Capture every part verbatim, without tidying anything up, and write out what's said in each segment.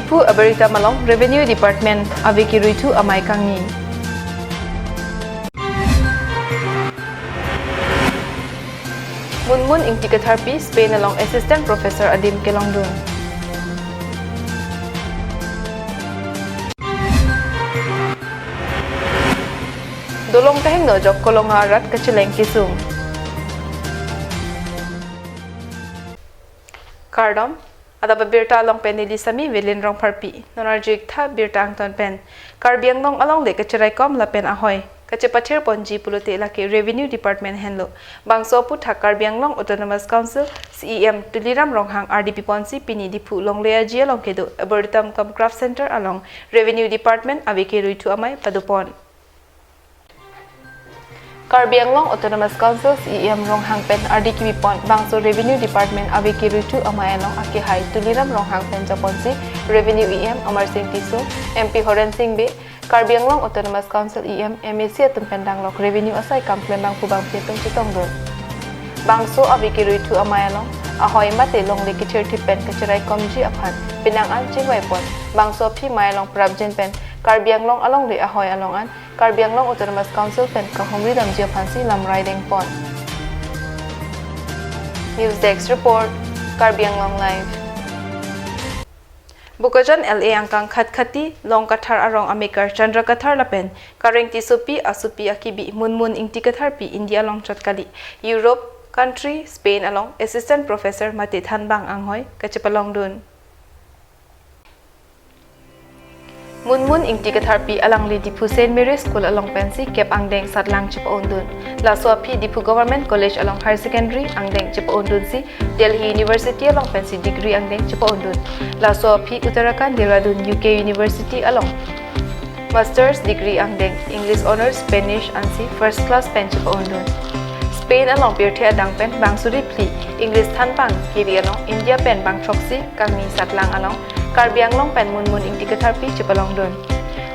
Diphu abirta malong Revenue Department ave keruithu amei kangni. Munmun Ingti Katharpi Spain along Assistant Professor adim kelongdun. Dolong kahingno ajok Kolonga arat kacheleng kesung. Kardom, adap abirta along pen neli sami Velin Rongpharpi. Non arju-ik tha birta angton pen. Karbi Anglong alongle kachiraikom lapen ahoi kachipathir ponji pulote lake Revenue Department henlo. Bangso aputhak Karbi Anglong Autonomous Council C E M Tuliram Ronghang ardi piponsi pini Diphu Longle Aji along kedo Arboretum cum Craft Center along Revenue Department ave keruithu amei padopon. Karbi Anglong Autonomous Council C E M Ronghang pen ardi kepipon bangso Revenue Department ave keruithu amei along akehai Tuliram Ronghang pen japonsi Revenue E M Amarsing Tisso, M P Horen Sing Bey, Karbi Anglong Autonomous Council E M, M A C atum pen danglok revenue asai kam klembangphu bangphi atum chetongdun. Bangso ave keruithu amei along ahoi mate longle kethirthip pen kachiraikomji aphan penang an chingvaipon bangso aphi mei along prapjin pen Karbi Anglong alongle ahoi along an Karbi Anglong Autonomous Council pen kahumri damji aphansi lamrai dengpon. News Desk Report, Karbi Anglong Live. Bokajan L A angkang Khatkhati, Longkathar arong amekar Chandra Kathar lapen Kareng Tissopi asopi akibi Munmun Ingti Katharpi India along chot kali. Europe country Spain along Assistant Professor mate thanbang anghoi kachepalongdun. Munmun Ingti Katharpi alangli Diphu Saint Mary School along pensi kep angdeng satlang chepa-undun. Laso aphi Diphu Government College along Higher Secondary angdeng chepa-undunsi Delhi University along pensi degree angdeng chepa-undun. Laso aphi Uttarakhand Dehradun U K University along Masters degree angdeng English Honours Spanish ansi first class pen chepa-undun. Spain along pirthe adang pen bang suri phli English thanbang kiri along India pen bang throksi kangni satlang along Karbi Anglong pen Munmun Ingti Katharpi chepalongdun.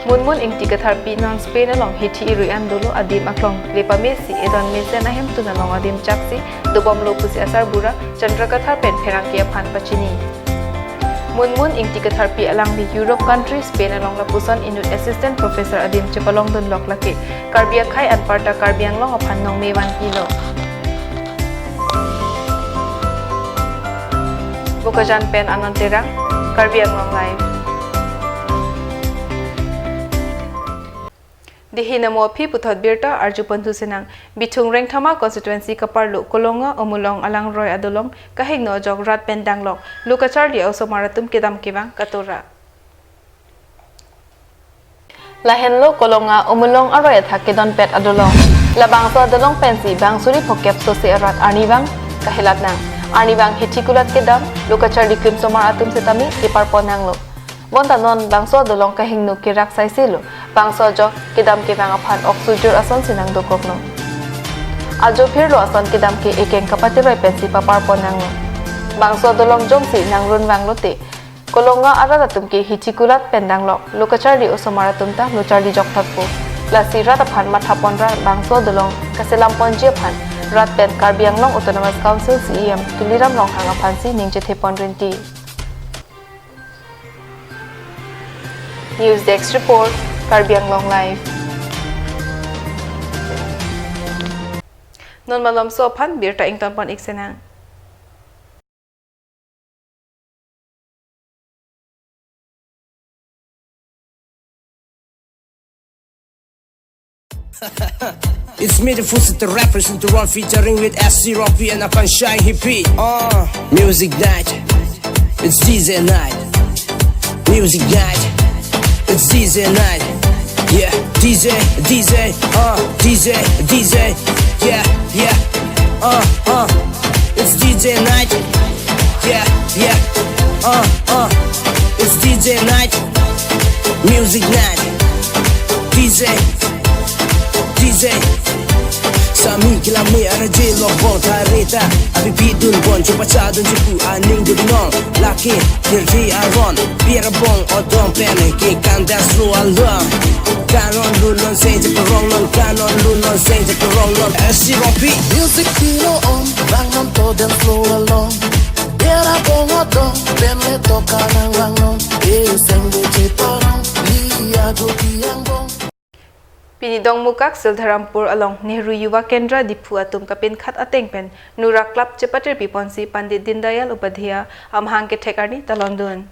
Munmun Ingti Katharpi non Spain along hithi irui an dolo adim aklong le pamesi edon mesen ahemtun along adim chaksi dobomlo pusi asarbura Chandra Kathar pen pherangke aphan pachini. Munmun Ingti Katharpi alangli Europe country Spain along lapuson inut Assistant Professor adim chepalongdunlok lake Karbi akhei anparta Karbi Anglong aphan nongme vanpilo. Bokajan pen Anand Terang, Karbi Anglong Live. Dihi namo aphi puthot birta arju ponthu sinang. Bithung Rengthama constituency kaparlo Kolonga Omulong alangroi adolong kahingno ajok rat pen danglok lo kacharli osomar atum kedam kevang katora. Lahenlo Kolonga Omulong aroi athak kedonpet adolong. Labangso adolong pensi bang suri phokep sose arat arnivang kahelat nang. Arnivang hithi kulat kedam lo kacharli krim somar atum setame keparpon nanglo. Bonta non bangso adolong kahingno kerak saisilo. Bangso ajok kedam kevang aphan ok sujur ason si nangdokoklo. Ajo phirlo ason kedam ke ekeng kapatiroi pensi paparpon nanglo. Bangso adolong jongsi nangrun vanglote Kolonga arat atum ke hithi kulat pen danglok lo kacharli osomar atum ta lo charlijok thotpo. Lasi rat aphan mathaponra bangso adolong kaselamponji aphan rat pen Karbi Anglong Autonomous Council C E M Tuliram Ronghang aphansi ning chethepon rinti. News Desk Report, Karbi Anglong Live. Non malomso aphan birta ingtonpon-ik sinang. It's me, the Full Set Rap, presenting the one featuring with S C Rocky and Akan Shai Hippie. Uh, music night. It's D J night. Music night. It's D J night. Yeah, D J, D J, uh, D J, D J. Yeah, yeah. Uh, uh. It's D J night. Yeah, yeah. Uh, uh. It's D J night. Music night. D J. D J. Sami kilame arje lobong tareta. Abi pidun bon chupa chadun chuku aning dun nong. Lake kirti aron. Biar bong odong pen ke kandas ru along. Kanon lu non se je perong non. Kanon lu non se je perong non. S C Rocky. Music pino on. Bang non to dance floor along. Era bongo dong, peme toka nang langno, e seng de cheparong, lia jo kiang bong. Pini Dongmukak Sildharampur along Nehru Yuva Kendra Diphu atum kapinkhat ateng pen Nura Club chepatirpi ponsi Pandit Deendayal Upadhyaya amahang kethek arni talondun.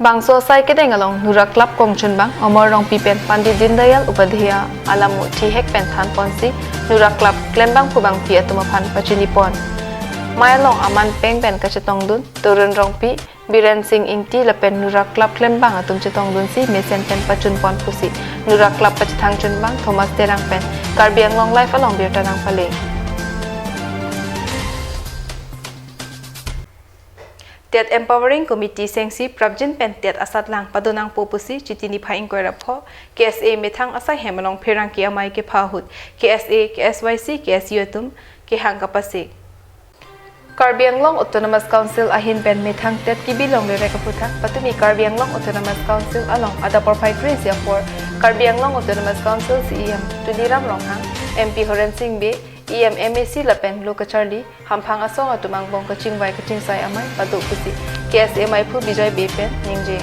Bangso asai kedeng along Nura Club kongchunbang Amar Rongpi pen Pandit Deendayal Upadhyaya alamo thihek pen than ponsi Nura Club klembang phubangpi atum aphan pachini pon. Mai along aman peng pen kachetongdun Torun Rongpi, Biren Singh Ingti lapen Nura Club klembang atum chetongdunsi mesen pen pachun pon pusi Nura Club pachethang chunbang Thomas Terang pen Karbi Anglong Live along birta nangpale. TET Empowering Committee sengsi prapjin pen TET asatlang padonangpo pusi Chiti niphai ingkoi ra pho K S A methang asai hem along pherangke amei kepha ahut K S A, K S Y C, K S U atum kehang kapasik. Karbi Anglong Autonomous Council ahin pen methang TET kebi longlerai aputhak patumi Karbi Anglong Autonomous Council along adap porphai kre-isi apor Karbi Anglong Autonomous Council C E M Tuliram Ronghang, M P Horen Singh Bey, E M, M A C lapen lo kacharli hamphang asong atum angbong kachingvai kachingsai amei pado pusi K S A meiphu Bijoy Bey pen ningje.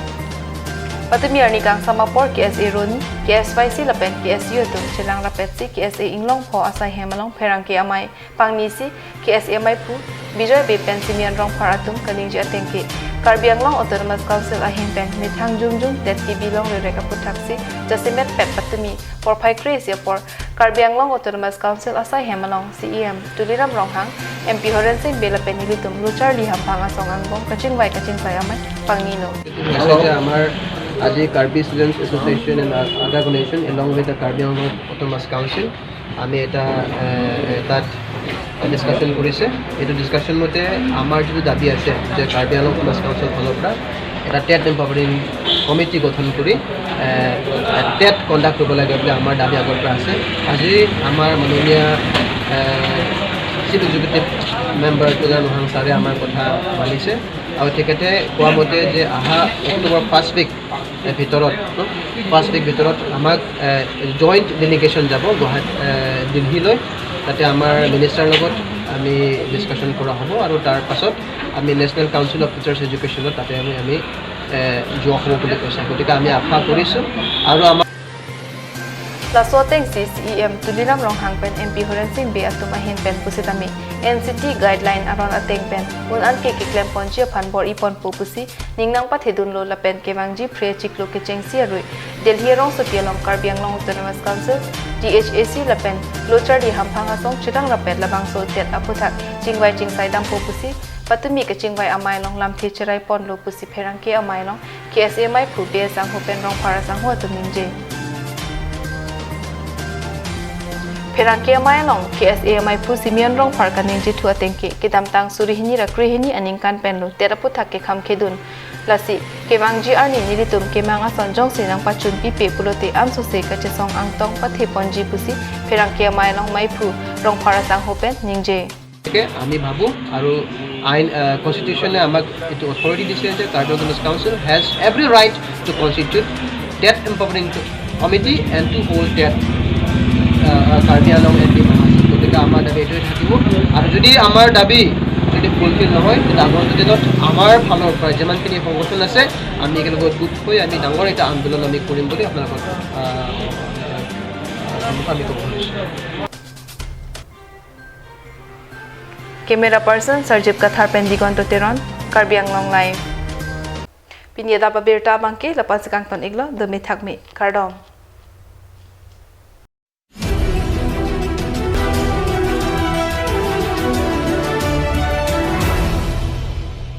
Patumi arni kangsam apor K S A roni, K S Y C lapen K S U atum chelang rapetsi K S A inglong pho asai hem along pherangke amei pangnisi K S A meiphu Bijoy Bey pen Simeon Rongphar atum kaningje ateng ke Karbi Anglong Autonomous Council ahin pen methang jongjong TET kebi longlerai aputhak si jasemet pet patumi porphai kre-isi apor Karbi Anglong Autonomous Council asai hem along C E M Tuliram Ronghang, M P Horen Singh Bey lapen nelitum lo charli hamphang asong angbong kachingvai kachingsai amei pangnilo. আছে যে আমাৰ আজি Karbi Students Association and other organization along with the Karbi Anglong Autonomous Council আমি এটা এ, তাত ডিছকাশ্যন কৰিছে। এইটো ডিছকাশ্যন মতে আমাৰ যিটো দাবী আছে যে কাৰ্বি আংলং অট'নমাছ কাউন্সিলৰ ফালৰ পৰা এটা টেট এম্পাৱাৰিং কমিটি গঠন কৰি টেট কণ্ডাক্ট কৰিব লাগে বুলি আমাৰ দাবী আগৰ পৰা আছে। আজি আমাৰ মাননীয় চিফ এক্সিকিউটিভ মেম্বাৰ তুলিৰাম ৰংহাং ছাৰে আমাৰ কথা মানিছে আৰু তেখেতে কোৱা মতে যে অহা অক্টোবৰ ফাৰ্ষ্ট উইক ভিতৰত ফাৰ্ষ্ট উইক ভিতৰত আমাক জইণ্ট ডেলিগেশ্যন যাব গুৱাহাটী দিল্লীলৈ। তাতে আমাৰ মিনিষ্টাৰ লগত আমি ডিছকাশ্যন কৰা হ'ব আৰু তাৰ পাছত আমি নেশ্যনেল কাউন্সিল অফ টিচাৰ্ছ এডুকেশ্যনত তাতে আমি আমি এ, যোৱা হ'ব বুলি কৈছে। গতিকে আমি আশা কৰিছোঁ আৰু আমাৰ Laso atengsi C E M Tuliram Ronghang pen M P Horen Singh Bey atum ahin pen pusitame N C T guideline aron ateng pen un-an ke keklem ponji aphan bor-i ponpo pusi ning nangpathedunlo lapen kevangji phre chiklo kechengsi arui Delhi arongsopi along Karbi Anglong Autonomous Council, D H A C lapen lo charli hamphang asong chedang rapet labangso tet aputhak chingvai chingsai dampo pusi patumi kachingvai amei along lamthe cherai ponlo pusi pherangke amei along K S A meiphu Bey asangho pen Rongphar asangho atum ningje. Pherangke amei along K S A meiphu Simeon Rongphar kaningjethu ateng ke kedamtang suri hini ra kre hini aningkan penlo tet aputhak kekham khedun. Lasi kevangji arni nelitum kemang ason jongsi nangpachun pipe pulote ansose kachesong angtong pathe ponji pusi pherangke amei along meiphu Rongphar asangho pen ningje. গতিকে আমি ভাবোঁ আৰু আইন কনষ্টিটিউশ্যনে আমাক এইটো অথৰিটি দিছে যে Karbi Autonomous Council has every right to constitute tet empowering committee and to hold tet Karbi Anglong and Dima Hasao. গতিকে আমাৰ দাবী এইটোৱে থাকিব আৰু যদি আমাৰ দাবী যদি ফুলফিল নহয়, তেতিয়া আগন্তুক দিনত আমাৰ ফালৰ পৰা যিমানখিনি সংগঠন আছে আমি একেলগে গোট হৈ আমি ডাঙৰ এটা আন্দোলন আমি কৰিম বুলি আপোনালোকক আহ, সন্মুখত আমি ক'ব খুজিছোঁ। Camera person Sarjip Kathar pen Digonto Teron, Karbi Anglong Live. Pini adap abirta abangke lapu-an si kangton iklo, dome thakme, kardom.